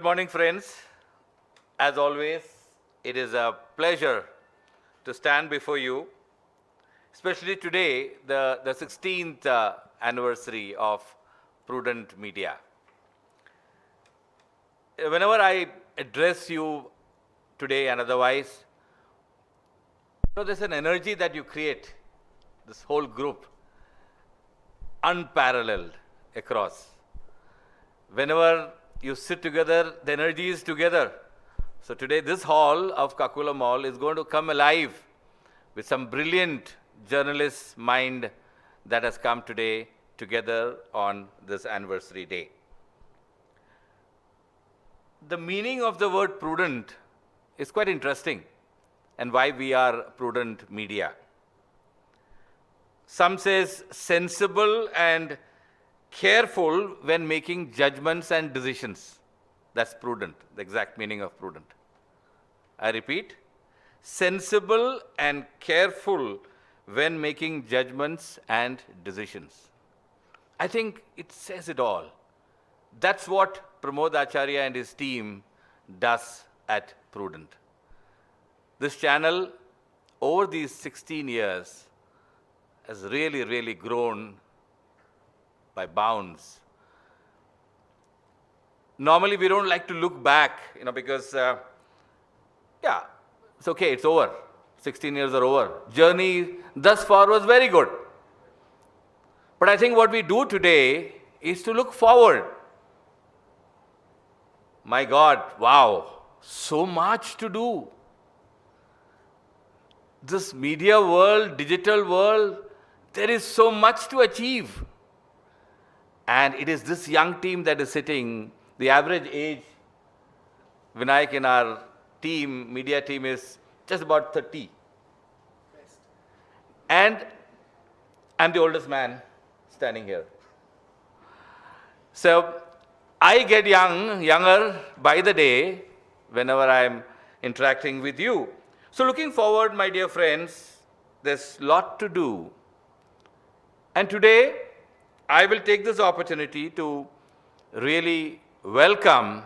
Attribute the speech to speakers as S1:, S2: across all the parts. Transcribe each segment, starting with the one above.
S1: Good morning, friends. As always, it is a pleasure to stand before you, especially today, the 16th anniversary of Prudent Media. Whenever I address you today and otherwise, there's an energy that you create, this whole group, unparalleled across. Whenever you sit together, the energy is together. So today, this hall of Kakula Mall is going to come alive with some brilliant journalist mind that has come today together on this anniversary day. The meaning of the word prudent is quite interesting, and why we are Prudent Media. Some says sensible and careful when making judgments and decisions. That's prudent, the exact meaning of prudent. I repeat, sensible and careful when making judgments and decisions. I think it says it all. That's what Pramod Acharya and his team does at Prudent. This channel, over these 16 years, has really, really grown by bounds. Normally, we don't like to look back, because, it's okay, it's over. 16 years are over. Journey thus far was very good. But I think what we do today is to look forward. My God, wow, so much to do. This media world, digital world, there is so much to achieve. And it is this young team that is sitting. The average age, Vinayak, in our team, media team, is just about 30. And I'm the oldest man standing here. So I get younger by the day whenever I'm interacting with you. So looking forward, my dear friends, there's a lot to do. And today, I will take this opportunity to really welcome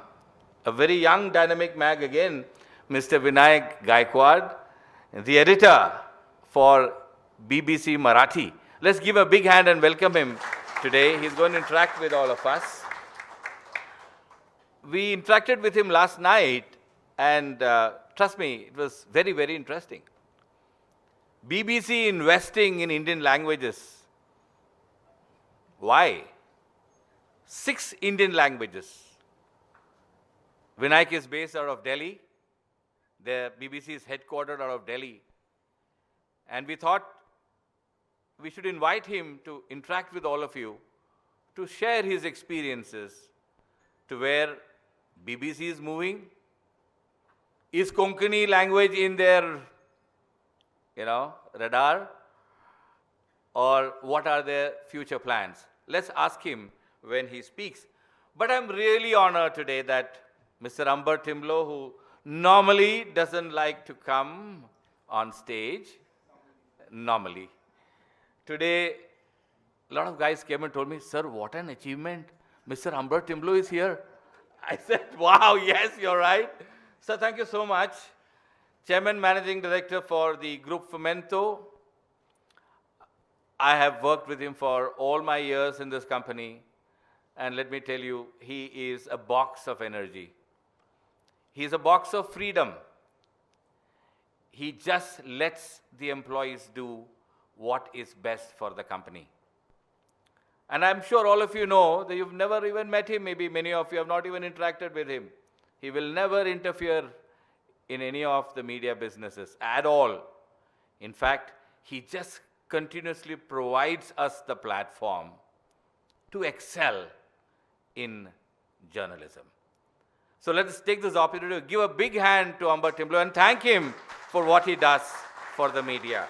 S1: a very young dynamic mag again, Mr. Vinayak Gaikwad, the editor for BBC Marathi. Let's give a big hand and welcome him today. He's going to interact with all of us. We interacted with him last night, and trust me, it was very, very interesting. BBC investing in Indian languages. Why? 6 Indian languages. Vinayak is based out of Delhi. The BBC is headquartered out of Delhi. And we thought we should invite him to interact with all of you, to share his experiences to where BBC is moving. Is Konkani language in their radar? Or what are their future plans? Let's ask him when he speaks. But I'm really honored today that Mr. Ambar Timblo, who normally doesn't like to come on stage, normally. Today, a lot of guys came and told me, sir, what an achievement. Mr. Ambar Timblo is here. I said, wow, yes, you're right. Sir, thank you so much. Chairman, Managing Director for the Group Fomento. I have worked with him for all my years in this company. And let me tell you, he is a box of energy. He is a box of freedom. He just lets the employees do what is best for the company. And I'm sure all of you know that you've never even met him. Maybe many of you have not even interacted with him. He will never interfere in any of the media businesses at all. In fact, he just continuously provides us the platform to excel in journalism. So let us take this opportunity to give a big hand to Ambar Timblo and thank him for what he does for the media.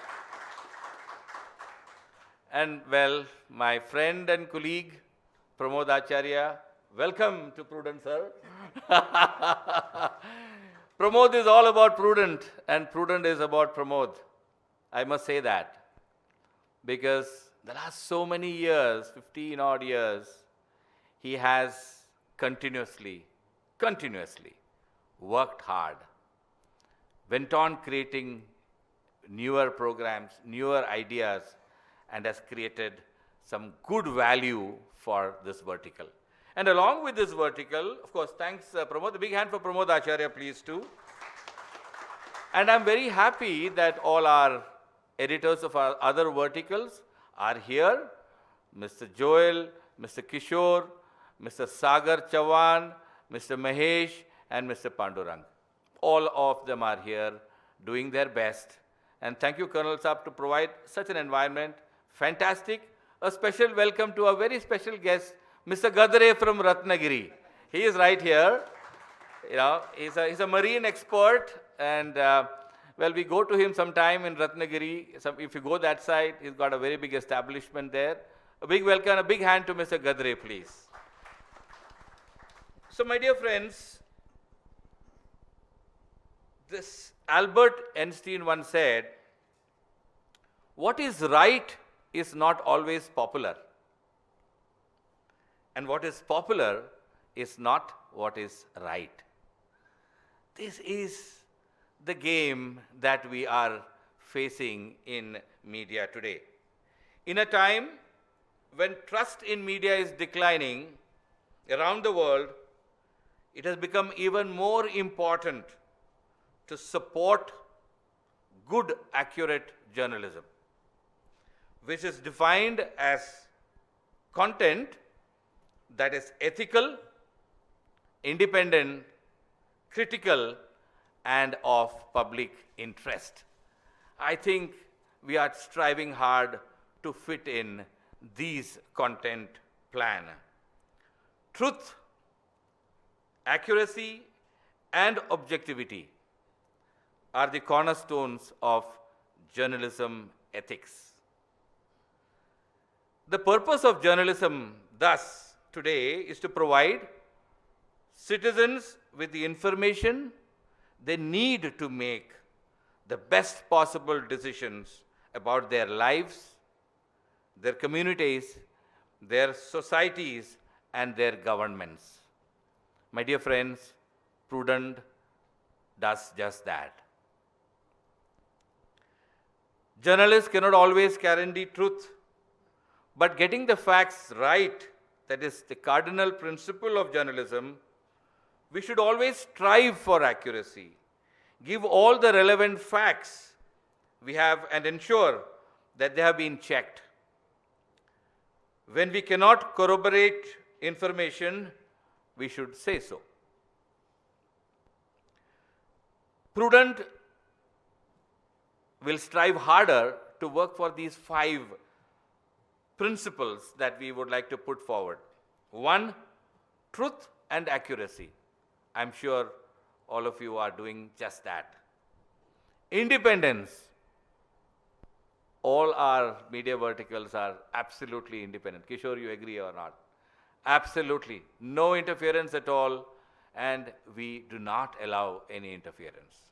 S1: And my friend and colleague, Pramod Acharya, welcome to Prudent, sir. Pramod is all about Prudent, and Prudent is about Pramod. I must say that, because the last so many years, 15 odd years, he has continuously continuously, worked hard, went on creating newer programs, newer ideas, and has created some good value for this vertical. And along with this vertical, of course, thanks Pramod, a big hand for Pramod Acharyya, please too. And I'm very happy that all our editors of our other verticals are here. Mr. Joel, Mr. Kishore, Mr. Sagar Chavan, Mr. Mahesh, and Mr. Pandurang. All of them are here doing their best. And thank you, Colonel Saab, to provide such an environment. Fantastic. A special welcome to our very special guest, Mr. Gadre from Ratnagiri. He is right here. You know, he's a marine expert, and well, we go to him sometime in Ratnagiri. If you go that side, he's got a very big establishment there. A big welcome, a big hand to Mr. Gadre, please. So, my dear friends, this Albert Einstein once said, what is right is not always popular, and what is popular is not what is right. This is the game that we are facing in media today. In a time when trust in media is declining around the world, it has become even more important to support good, accurate journalism, which is defined as content that is ethical, independent, critical, and of public interest. I think we are striving hard to fit in these content plan. Truth, accuracy, and objectivity are the cornerstones of journalism ethics. The purpose of journalism, thus, today is to provide citizens with the information they need to make the best possible decisions about their lives, their communities, their societies, and their governments. My dear friends, Prudent does just that. Journalists cannot always guarantee truth, but getting the facts right, that is the cardinal principle of journalism, we should always strive for accuracy, give all the relevant facts we have and ensure that they have been checked. When we cannot corroborate information, we should say so. Prudent will strive harder to work for these 5 principles that we would like to put forward. 1, truth and accuracy. I'm sure all of you are doing just that. Independence. All our media verticals are absolutely independent. Kishore, you agree or not? Absolutely. No interference at all, and we do not allow any interference.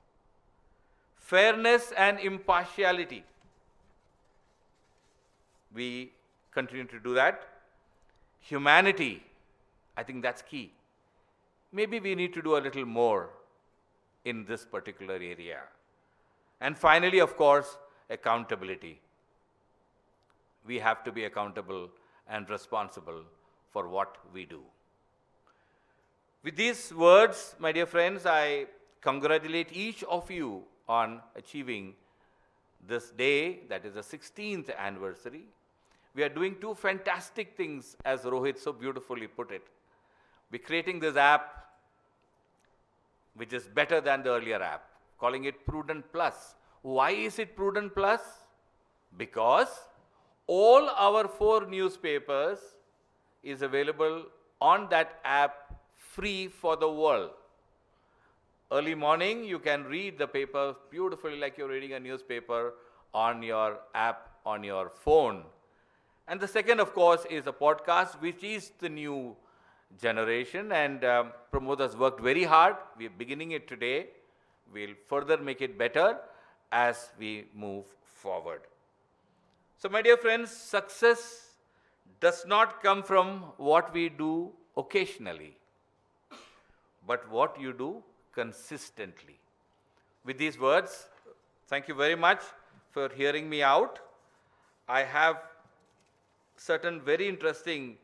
S1: Fairness and impartiality. We continue to do that. Humanity, I think that's key. Maybe we need to do a little more in this particular area. And finally, of course, accountability. We have to be accountable and responsible for what we do. With these words, my dear friends, I congratulate each of you on achieving this day, that is the 16th anniversary. We are doing 2 fantastic things, as Rohit so beautifully put it. We're creating this app, which is better than the earlier app, calling it Prudent Plus. Why is it Prudent Plus? Because all our 4 newspapers is available on that app free for the world. Early morning, you can read the paper beautifully like you're reading a newspaper on your app, on your phone. And the second, of course, is a podcast, which is the new generation. And Pramod has worked very hard. We're beginning it today. We'll further make it better as we move forward. So, my dear friends, success does not come from what we do occasionally, but what you do consistently. With these words, thank you very much for hearing me out. I have certain very interesting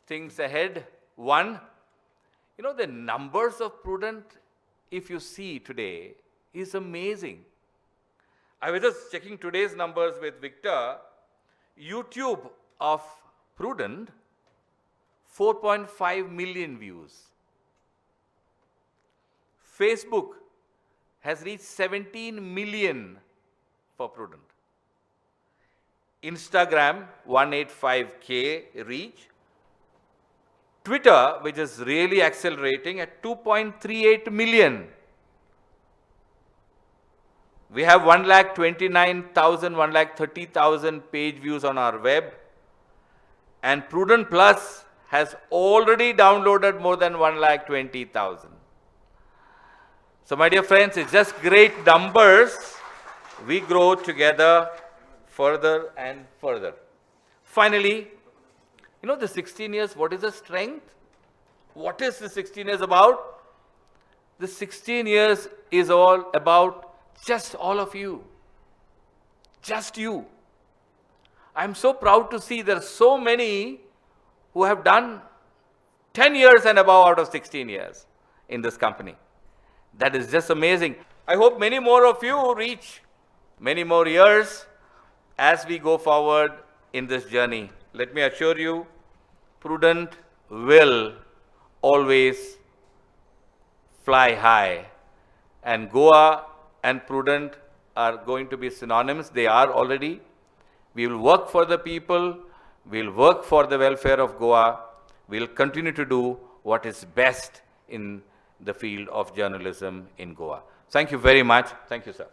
S1: things ahead. One, you know, the numbers of Prudent, if you see today, is amazing. I was just checking today's numbers with Victor. YouTube of Prudent, 4.5 million views. Facebook has reached 17 million for Prudent. Instagram, 185K reach. Twitter, which is really accelerating at 2.38 million. We have 1,29,000, 1,30,000 page views on our web. And Prudent Plus has already downloaded more than 1,20,000. So my dear friends, it's just great numbers. We grow together further and further. Finally, you know, the 16 years, what is the strength? What is the 16 years about? The 16 years is all about just all of you. Just you. I'm so proud to see there are so many who have done 10 years and above out of 16 years in this company. That is just amazing. I hope many more of you reach many more years as we go forward in this journey. Let me assure you, Prudent will always fly high. And Goa and Prudent are going to be synonyms. They are already. We will work for the people. We will work for the welfare of Goa. We will continue to do what is best in the field of journalism in Goa. Thank you very much. Thank you, sir.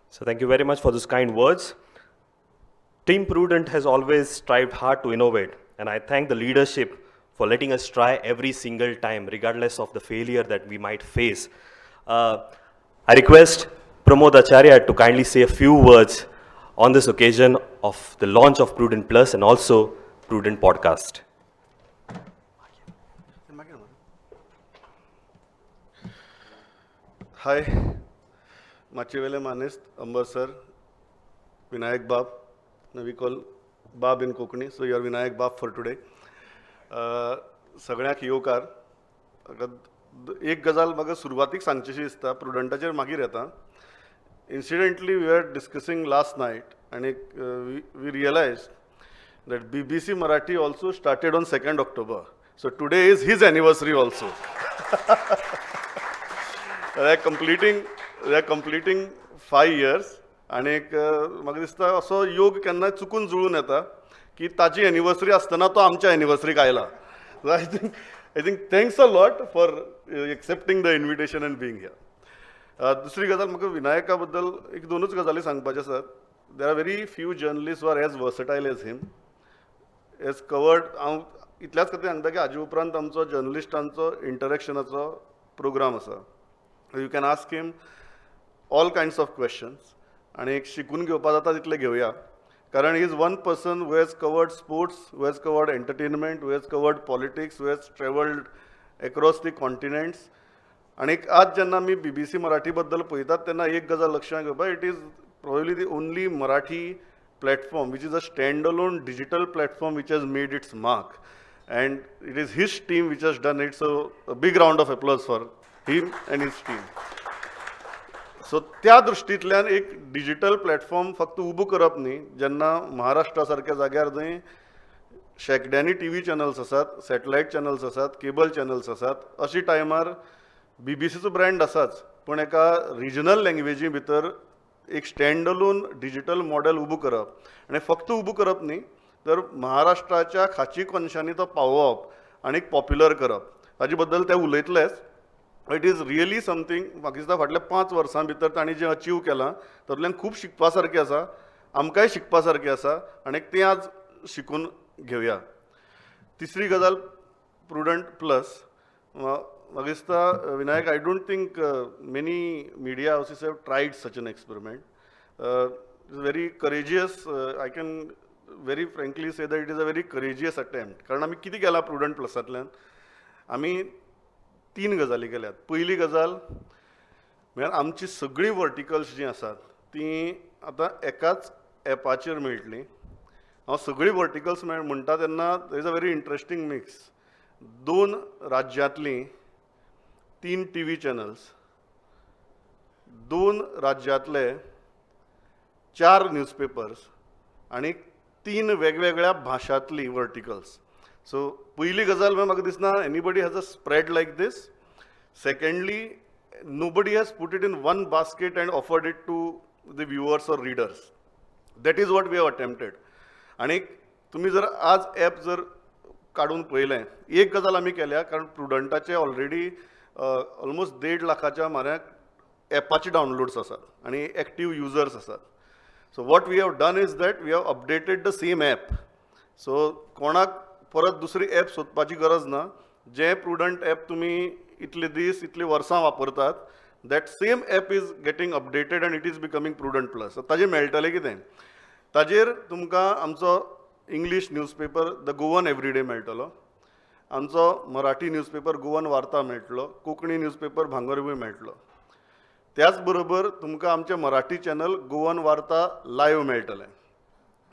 S2: So thank you very much for those kind words. Team Prudent has always strived hard to innovate, and I thank the leadership for letting us try every single time, regardless of the failure that we might face. I request Pramodh Acharya to kindly say a few words on this occasion of the launch of Prudent Plus and also Prudent Podcast.
S3: Hi, Machivele Manist, Ambar sir, Vinayak Bab. Now we call Bab in Kokani, so you are Vinayak Bab for today. सगळ्यांक येवकार. एक गजाल म्हाका सुरवातीक सांगचीशी दिसता, प्रुडंटाचेर मागीर येता. Incidentally we are discussing last night आनी we realise that BBC Marathi also started on 2nd October. So today is his anniversary also. They are completing 5 years. आनी एक म्हाका दिसता असो योग केन्ना चुकून जुळून येता की ताची एनिवर्सरी आसतना तो आमच्या एनिवर्सरीक आयला. I think thanks a lot for accepting the invitation and being here. दुसरी गजाल म्हाका विनायका बद्दल एक दोनूच गजाली सांगपाच्यो आसात. There are very few journalist who are as versatile as him, as covered. हांव इतल्याच खातीर सांगता की हाजे उपरांत आमचो जर्नलिस्टांचो इंटरेक्शनाचो प्रोग्राम आसा. You can ask him all kinds of questions आनी एक शिकून घेवपा जाता तितलें घेवया, कारण he is one person who has covered sports, who has covered entertainment, who has covered politics, who has travelled across the continents. आनी आज जेन्ना आमी BBC Marathi बद्दल पळयतात तेन्ना एक गजाल लक्षांत घेवपा, it is probably the only Marathi platform which is a stand alone digital platform which has made its mark, and it is his team which has done it. So a big round of applause for him and his team. So त्या दृश्टींतल्यान एक digital platform फक्त उबो करप न्ही, जेन्ना महाराष्ट्रा सारक्या जाग्यार जंय शेंकड्यांनी टी व्ही चॅनल्स आसात, सॅटलायट चॅनल्स आसात, केबल चॅनल्स आसात, अशी टायमार बीबीसीचो ब्रँड आसाच, पूण एका रिजनल लँग्वेजी भितर एक स्टँड अलोन डिजिटल मॉडेल उबो करप, आनी फक्त उबो करप न्ही तर महाराष्ट्राच्या खाची कोनशांनी तो पावोवप आनी पॉप्युलर करप, ताजे बद्दल ते उलयतलेच. It is really something. म्हाका दिसता फाटल्या 5 वर्सां भितर तांणी जें अचीव केलां तातूंतल्यान खूब शिकपा सारकें आसा, आमकांय शिकपा सारकें आसा आनी तें आज शिकून घेवया. तिसरी गजाल प्रुडंट प्लस. म्हाका दिसता Vinayak, I don't think many media houses have tried such an experiment. It's very courageous. I can very frankly say that it is a very courageous attempt, कारण आमी कितें केलां प्रुडंट प्लसांतल्यान, आमी तीन गजाली केल्यात. पयली गजाल म्हळ्यार आमची सगळीं वर्टिकल्स जीं आसात तीं आतां एकाच एपाचेर मेळटलीं. हांव सगळीं वर्टिकल्स म्हणटा तेन्ना there is a very interesting mix. दोन राज्यांतलीं तीन टीव्ही चॅनल्स, दोन राज्यांतले चार न्यूजपेपर्स आनी तीन वेगवेगळ्या भाशांतली वर्टिकल्स. सो पयली गजाल म्हळ्यार म्हाका दिसना anybody has a spread like this. Secondly, nobody has put it in one basket and offered it to the viewers or readers. That is what we have attempted. आनी तुमी जर आज एप जर काडून पळयलें, एक गजाल आमी केल्या, कारण प्रुडंटाचे ऑलरेडी ऑलमोस्ट 1.5 लाखाच्या म्हऱ्याक एपाचे डावनलोड्स आसात आनी एक्टीव युजर्स आसात. So what we have done is that we have updated the same app. So कोणाक परत दुसरी एप सोदपाची गरज ना. जें प्रुडंट एप तुमी इतले दीस, इतलीं वर्सां वापरतात, that same app is getting updated and it is becoming Prudent Plus. ताजेर मेळटलें कितें? ताजेर तुमकां आमचो English newspaper the Goan everyday मेळटलो, आमचो मराठी न्यूजपेपर गोवन वार्ता मेळटलो, कोंकणी न्यूजपेपर भांगरभूंय मेळटलो. त्याच बरोबर तुमकां आमचें मराठी चॅनल गोवन वार्ता लायव्ह मेळटलें.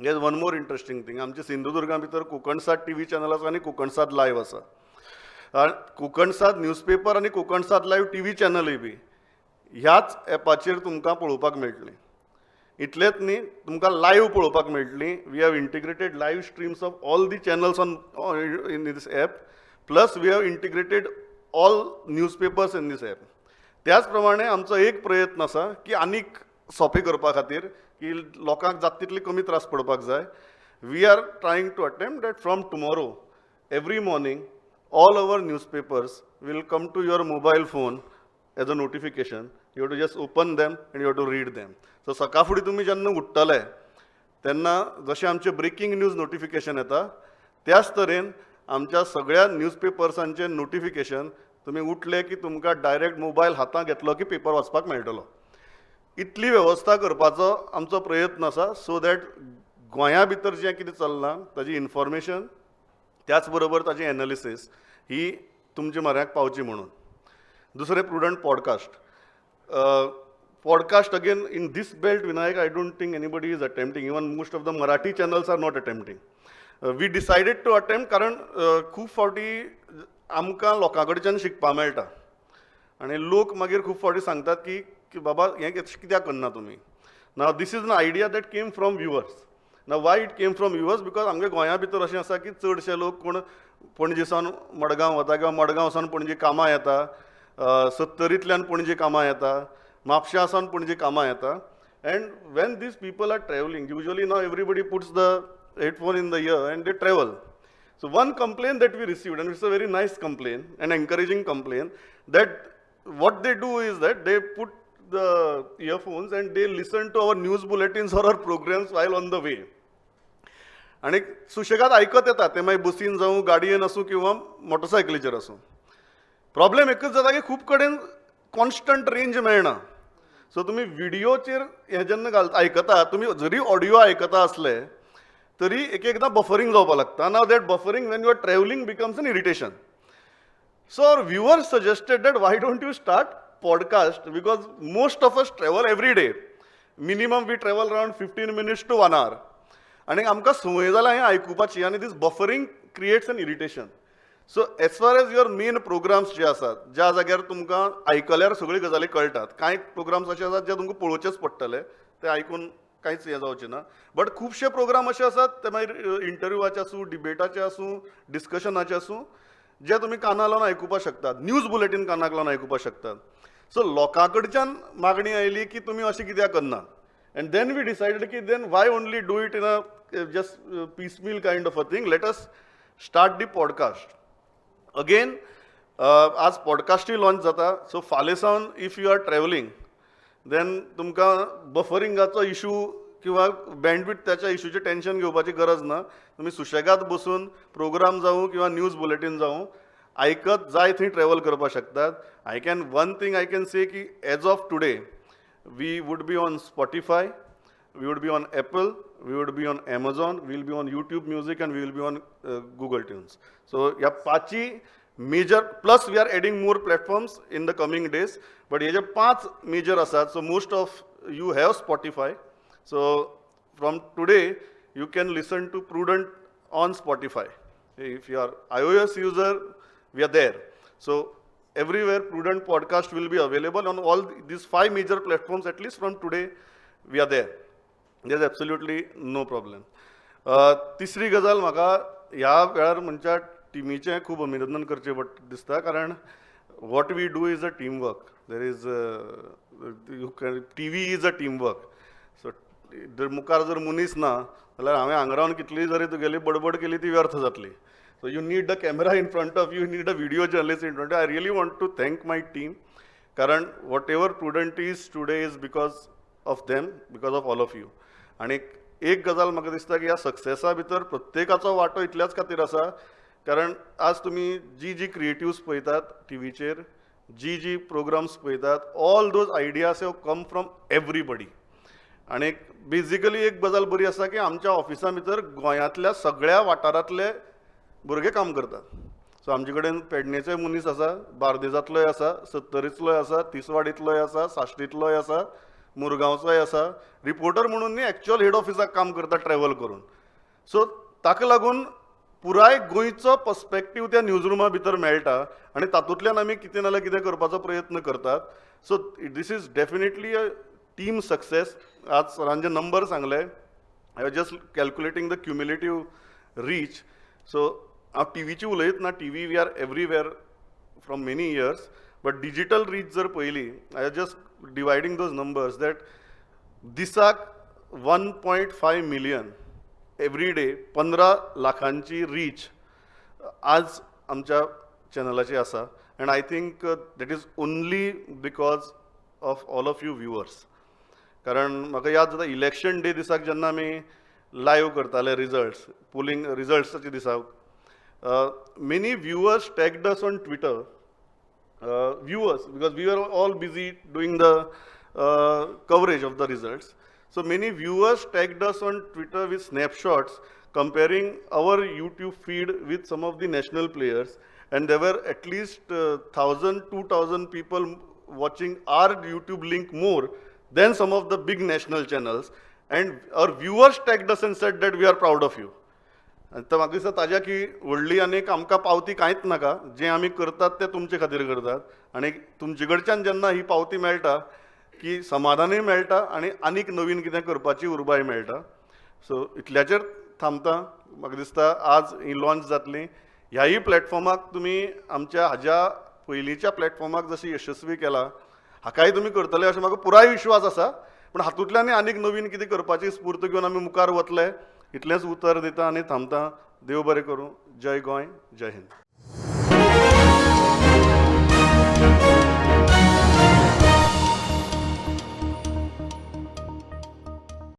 S3: Here's one more interesting thing. आमच्या सिंधुदुर्गा भितर कोकणसाद टीव्ही चॅनल आसा आनी कोकणसाद लायव्ह आसा. कोकणसाद न्यूजपेपर आनी कोकणसाद लायव्ह टीव्ही चॅनलूय बी ह्याच एपाचेर तुमकां पळोवपाक मेळटलें. इतलेंच न्ही, तुमकां लायव्ह पळोवपाक मेळटली. We have integrated live streams of all the channels on in this app, plus we have integrated all newspapers in this app. त्याच प्रमाणे आमचो एक प्रयत्न आसा की आनीक सोंपें करपा खातीर, की लोकांक जाता तितले कमी त्रास पडपाक जाय, we are trying to attempt that from tomorrow, every morning, all our newspapers will come to your mobile phone as a notification. You have to just open them and you have to read them. So सकाळ फुडें तुमी जेन्ना उठ्ठले तेन्ना जशें आमचें breaking news notification येता, त्याच तरेन आमच्या सगळ्या न्यूजपेपर्सांचें नोटिफिकेशन तुमी उठले की तुमकां डायरेक्ट मोबायल हातांत घेतलो की पेपर वाचपाक मेळटलो. इतली वेवस्था करपाचो आमचो प्रयत्न आसा, सो that गोंया भितर जें कितें चल्लां ताजी इन्फॉर्मेशन, त्याच बरोबर ताजी एनालिसीस ही तुमच्या म्हऱ्याक पावची म्हणून. दुसरें, Prudent podcast. Podcast again, in this belt, Vinayak, I don't think anybody is attempting. Even most of the Marathi channels are not attempting. We decided to attempt कारण खूब फावटी आमकां लोकां कडच्यान शिकपा मेळटा आनी लोक मागीर खूब फावटी सांगतात की बाबा, हें कित्याक करना तुमी? Now this is an idea that came from viewers. Now why it came from viewers? Because आमगे गोंया भितर अशें आसा की चडशे लोक कोण पणजे सावन मडगांव वता किंवा मडगांव सावन पणजे कामां येता, सत्तरींतल्यान पणजे कामां येता, म्हापश्या सावन पणजे कामां येता. And when these people are travelling, usually now everybody puts the headphone in the ear and they travel. So one complaint that we received, and it's a very nice complaint, an encouraging complaint, that what they do is that they put the earphones and they listen to our news bulletins or our programs while on the way. आनी सुशेगाद आयकत येता ते, मागीर बसीन जावं, गाडयेन आसूं किंवा मोटरसायकलीचेर आसूं. प्रॉब्लेम एकच जाता की खूब कडेन कॉन्स्टंट रेंज मेळना. सो तुमी विडियोचेर हें जेन्ना घालता, आयकता, तुमी जरी ऑडियो आयकता आसले तरी एक एकदां बफरींग जावपाक लागता. Now that buffering when you are travelling becomes an irritation. So our viewers suggested that why don't you start podcast, because most of us travel every day. Minimum we travel around 15 minutes to one hour. आनी आमकां संवय जाल्या हें आयकुपाची आनी this buffering creates an irritation. So as far as your main programs जे आसात, ज्या जाग्यार तुमकां आयकल्यार सगळ्यो गजाली कळटात, कांय प्रोग्राम्स अशे आसात जे तुमकां पळोवचेच पडटले, ते आयकून कांयच हें जावचें ना, बट खुबशे प्रोग्राम अशे आसात, ते मागीर इंटरव्यूवाचे आसूं, डिबेटाचे आसूं, डिस्कशनाचे आसूं, जे तुमी कानाक लावन आयकुपाक शकतात, न्यूज बुलेटीन कानाक लावन आयकुपाक शकतात. सो लोकां कडच्यान मागणी आयली की तुमी अशें कित्याक करना? And then we decided की then why only do it in a just piecemeal kind of a thing? Let us start the podcast. Again, आज पॉडकास्टूय लॉन्च जाता. सो फाल्यां सावन if you are travelling, then तुमकां बफरिंगाचो इशू किंवा बँडविड्थाच्या इशूचें tension घेवपाची गरज ना. तुमी सुशेगाद बसून प्रोग्राम जावं किंवा न्यूज बुलेटीन जावं, आयकत जाय थंय ट्रॅवल करपाक शकतात. I can one thing I can say की as of today we would be on Spotify, we would be on Apple, we would be on Amazon, we'll be on YouTube Music and we will be on Google Tunes. So ह्या पांचय major, plus we are adding more platforms in the coming days, but हे जे पांच major आसात, so most of you have Spotify, so from today you can listen to Prudent on Spotify. If you are iOS user, we are there. So everywhere Prudent podcast will be available on all these five major platforms. At least from today we are there. There is absolutely no problem. तिसरी गजाल, म्हाका ह्या वेळार म्हणच्या टिमीचें खूब अभिनंदन करचें दिसता, कारण what we do is a team work. There is you can TV is a team work. So जर मुखार जर मनीस ना जाल्यार हांवें हांगा रावन कितलीय जरी तुगेली बडबड केली ती व्यर्थ जातली. So you need the camera in front of you, need a video journalist in front. I really want to thank my team, कारण whatever Prudent is today is because of them, because of all of you. आनी एक गजाल म्हाका दिसता की ह्या सक्सेसा भितर प्रत्येकाचो वांटो इतल्याच खातीर आसा, कारण आज तुमी जी जी क्रिएटिव्स पळयतात टिवीचेर, जी जी प्रोग्राम्स पळयतात, all those ideas have come from everybody. आनी बेजिकली एक गजाल बरी आसा की आमच्या ऑफिसा भितर गोंयांतल्या सगळ्या वाठारांतले भुरगे काम करतात. सो आमचे कडेन पेडणेचोय मनीस आसा, बार्देजांतलोय आसा, सत्तरींतलोय आसा, तिसवाडींतलोय आसा, साश्टींतलोय आसा, मुरगांवचोय आसा. रिपोर्टर म्हणून न्ही, एक्चुअल हेड ऑफिसाक काम करता ट्रॅवल करून. सो ताका लागून पुराय गोंयचो पर्सपेक्टीव त्या न्यूज रुमा भितर मेळटा आनी तातूंतल्यान आमी कितें नाल्यार कितें करपाचो प्रयत्न करतात. So this is definitely a team success. आज सरान जे नंबर सांगले, I was just calculating the cumulative reach. So हांव टिवीची उलयतना, TV we are everywhere from many years, but digital reach जर पळयली, I was just dividing those numbers that दिसाक 1.5 million every day, 15 लाखांची rich आज आमच्या चॅनलाची आसा, and I think that is only because of all of you viewers. कारण म्हाका याद जाता, इलेक्शन डे दिसाक जेन्ना आमी लायव्ह करताले रिजल्ट्स, पोलिंग रिजल्ट्साच्या दिसाक, many viewers tagged us on Twitter, viewers, because we were all busy doing the coverage of the results. So many viewers tagged us on Twitter with snapshots comparing our YouTube feed with some of the national players, and there were at least 1,000, 2,000 people watching our YouTube link more than some of the big national channels. And our viewers tagged us and said that we are proud of you. आनी तर म्हाका दिसता ताज्या की व्हडली आनीक आमकां पावती कांयच नाका. जें आमी करतात तें तुमचे खातीर करतात आनी तुमचे कडच्यान जेन्ना ही पावती मेळटा की समाधानूय मेळटा आनी आनीक नवीन कितें करपाची उर्बाय मेळटा. सो इतल्याचेर थांबता. म्हाका दिसता आज ही लॉन्च जातली. ह्याही प्लॅटफॉर्माक तुमी आमच्या हाज्या पयलींच्या प्लॅटफॉर्माक जशी यशस्वी केला, हाकाय तुमी करतले अशें म्हाका पुराय विश्वास आसा. पूण हातूंतल्यानय आनीक नवीन कितें करपाची स्फूर्त घेवन आमी मुखार वतले, इतलेंच उतर दिता आनी थांबता. देव बरें करूं. जय गोंय, जय हिंद.